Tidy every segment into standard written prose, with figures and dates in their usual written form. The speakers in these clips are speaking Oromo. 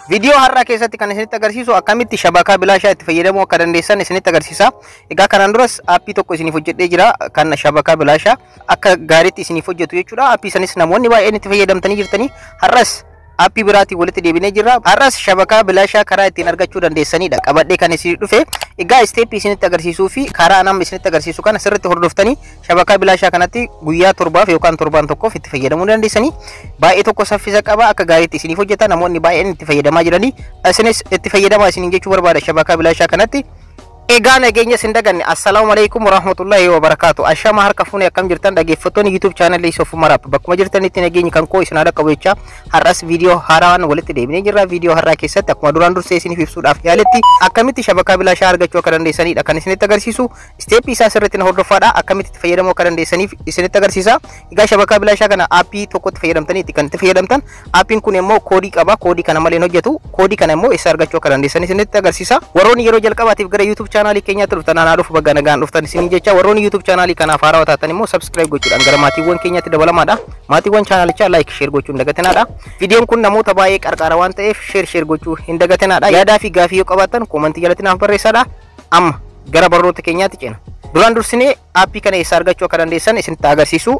Viidiyoo har'aa keessatti kan isinitti agarsiisu akkamitti shabakaa bilaashaa itti fayyadamuu akka dandeessan isinitti agarsiisa. Egaa kanaan duras aappii tokko isiniif hojjedhee jira kan shabakaa bilaashaa akka gaariitti isiniif hojjetu jechuudha. Aappii sanis namoonni baay'een itti fayyadamtanii jirtanii har'as aappii biraatiin walitti deebinee jirra. Har'as shabakaa bilaashaa karaa ittiin argachuu dandeessanidha. Qabadhee kan isin dhufe egaa isteeppii isinitti agarsiisuu fi karaa nama isinitti agarsiisu kana sirriitti hordoftanii shabakaa bilaashaa kanatti guyyaa 7 yookaan torbaan tokkoof itti fayyadamuu dandeessanii. Baay'ee tokko saffisa qaba, akka gaariitti isiniif hojjeta, namoonni baay'een itti fayyadamaa jiranii. Isinis itti fayyadamaa isiniin jechuu barbaada shabakaa bilaashaa kanatti. Egaa nageenya isin daganne, assalaamu alaikum warahmatullahi wabarakaatu. Ashama harka fuune, akkam jirtan dhaggeeffattoonni YouTube channel Sof Umar App? Bakkuma jirtanitti nageenyi kan koo isin haadha qabu jecha har'as viidiyoo haaraan walitti deebinee jirra. Viidiyoo har'aa keessatti akkuma duraan dursee isiniif ibsuudhaaf yaaletti akkamitti shabakaa bilaashaa argachuu akka dandeessanidha kan isinitti agarsiisu. Isteeppii isaa sirriitti na hordoffaadha, akkamitti itti fayyadamuu akka dandeessaniif isinitti agarsiisa. Egaa shabakaa bilaashaa kana aappii tokkotti fayyadamtanii itti kan itti fayyadamtan, aappiin kun immoo koodii qaba. Koodii kana malee hin hojjetu. Koodii kana immoo eessa argachuu akka dandeessan isinitti agarsiisa. Warroonni yeroo jalqabaatiif gara YouTube chaanaalii keenyaatti dhuftan anaa dhufu, baga nagaan dhuftan isiniin jecha. Warroonni YouTube chaanaalii kanaaf haarawaa taatan immoo subscribe gochuudhaan gara maatiiwwan keenyaatti dabalamaadha. Maatiiwwan chaanaalichaa like, share gochuu hin dagatinaadha. Viidiyoon kun namoota baay'ee qarqaara waan ta'eef share share gochuu hin dagatinaadha. Yaadaa fi gaafii yoo qabaattan koomantii jalatti naaf barreessaadha. Amma gara barnoota keenyaatti ceena. Duraan dursinee aappii kana eessa argachuu akka dandeessan isinitti agarsiisu.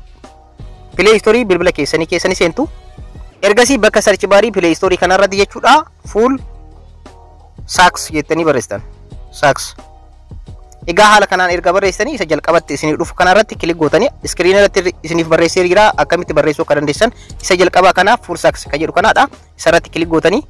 Play Store bilbila keessanii keessanii seentu. Ergasii bakka search baarii Play Store kanarratti jechuudha Full Sax jettanii barreessitan. Sax. Egaa haala kanaan erga barreessitanii isa jalqabatti isiniif dhufu kanarratti click gootanii iskiriina irratti isiniif barreessee jira akkamitti barreessuu akka dandeessan. Isa jalqabaa kanaaf Full Sax kan jedhu kanaadha. Isarratti click gootanii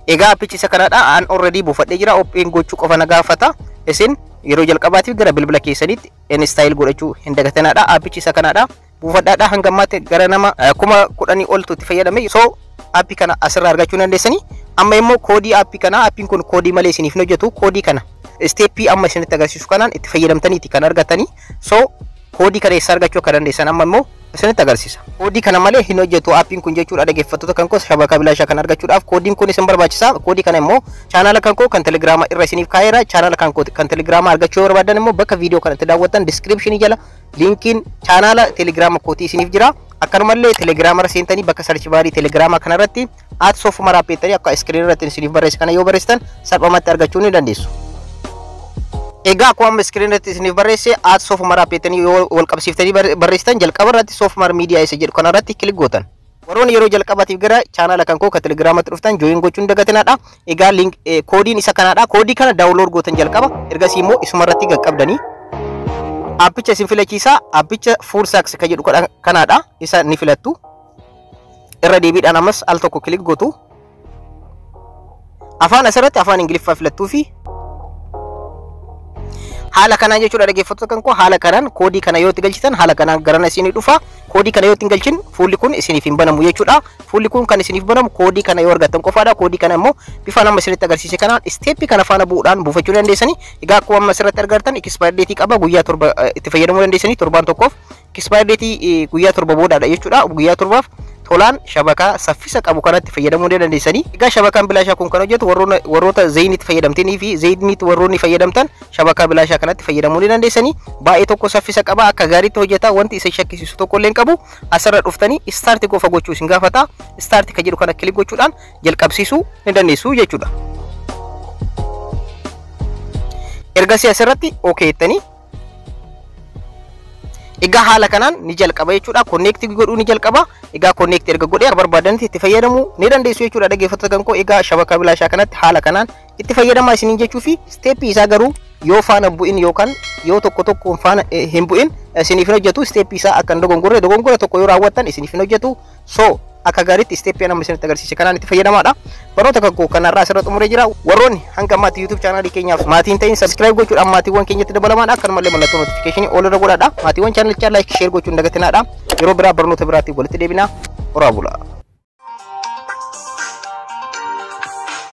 egaa appichi isa kanaadha. An already buufadhee jira, open gochuu qofa na gaafata. Isin yeroo jalqabaatiif gara bilbila keessanitti install godhachuu hin dagatinaadha. Appichi isa kanaadha. Buufadhaadha, hanga ammaatti gara nama 10,000 oltu itti fayyadame. So aappii kana asirraa argachuu dandeessanii. Amma immoo koodii aappii kanaa, aappiin kun koodii malee isiniif hin hojjetu. Koodii kana isteeppii amma isinitti agarsiisu kanaan itti fayyadamtaniiti kan argatanii. So koodii kana eessa argachuu akka dandeessan amma immoo isinitti agarsiisa. Koodii kana malee hin hojjetu aappiin kun jechuudha dhaggeeffattoota kan koo. Shabakaa bilaashaa kan argachuudhaaf koodiin kun isin barbaachisa. Koodii kana immoo chaanaala kan koo kan telegiraama irra isiniif kaa'eera. Chaanaala kan koo kan telegiraama argachuu yoo barbaadan immoo bakka viidiyoo kanatti daawwattan diskiripshinii jala linkiin chaanaala telegiraama kootii isiniif jira. Akkanumallee telegiraama irra seentanii bakka search baarii telegiraama kanarratti @SofUmarApp jettanii akka iskiriin irratti isiniif barreesse kana yoo barreessitan salphumatti argachuu ni dandeessu. Egaa akkuma amma iskiriin irratti isiniif barreesse @SofUmarApp jettanii yoo wal qabsiiftanii barreessitan jalqaba irratti Sof Umar Miidiyaa isa jedhu kanarratti click gootan. Warroonni yeroo jalqabaatiif gara chaanaala kan koo kan telegiraamatti dhuftan join gochuun dagatinaadha. Egaa link koodiin isa kanaadha. Koodii kana download gootan jalqaba. Ergasii immoo isuma irratti qaqqabdanii aappicha isin filachiisa. Aappicha Full Sax kan jedhu kanaadha. Isa ni filattu. Irra deebiidhaan ammas al tokko click gootu. Afaan asirratti afaan Ingiliffaa filattuu fi haala kanaan jechuudha dhaggeeffattoota kan koo. Haala kanaan koodii kana yoo itti galchitan haala kanaan garana isinii dhufa. Koodii kana yoo itti hin galchin fuulli kun isiniif hin banamu jechuudha. Fuulli kun kan isiniif banamu koodii kana yoo argattan qofaadha. Koodii kana immoo bifa nama isinitti agarsiise kanaan isteeppii kana faana bu'uudhaan buufachuu dandeessanii. Egaa akkuma amma asirratti argattan expire date qaba, guyyaa 7 itti fayyadamuu dandeessanii. Torbaan tokkoof expire date guyyaa 7 boodaadha jechuudha. Guyyaa 7f tolaan shabakaa saffisa qabu kanatti fayyadamuu ni dandeessanii. Egaa shabakaan bilaashaa kun kan hojjetu warroota Zayiniitti fayyadamtanii fi Zayiniitti warroonni fayyadamtan shabakaa bilaashaa kanatti fayyadamuu ni dandeessanii. Baay'ee tokko saffisa qaba, akka gaariitti hojjeta, wanti isa shakkisiisu tokko illee hin qabu. Asirra dhuftanii start qofa gochuu isin gaafata. Start kan jedhu kana click gochuudhaan jalqabsiisuu ni dandeessu jechuudha. Ergasii asirratti okay jettanii egaa haala kanaan ni jalqaba jechuudha. Connect godhuu ni jalqaba. Egaa connect erga godhee akka barbaadanitti itti fayyadamuu ni dandeessu jechuudha dhaggeeffattoota kan koo. Egaa shabakaa bilaashaa kanatti haala kanaan itti fayyadamaa isiniin jechuu fi steeppii isaa garuu yoo faana bu'in yookaan yoo tokko tokkoon faana hin bu'in isiniif hin hojjetu. Steeppii isaa akka hin dogongorre, dogongora tokko yoo raawwattan isiniif hin hojjetu. So akka gaariitti isteeppii nama isinitti agarsiise kanaan itti fayyadamaadha. Barnoota kan koo kanarraa asirra xumuree jira. Warroonni hanga ammaatti YouTube chaanaalii keenyaaf maatiin ta'in subscribe gochuudhaan maatiiwwan keenyatti dabalamaadha. Akkanumallee mallattoo notifiikeeshinii all irra godhaadha. Maatiiwwan chaanalichaa like, share gochuun dagatinaadha. Yeroo biraa barnoota biraatti walitti deebina. Horaa bulaa.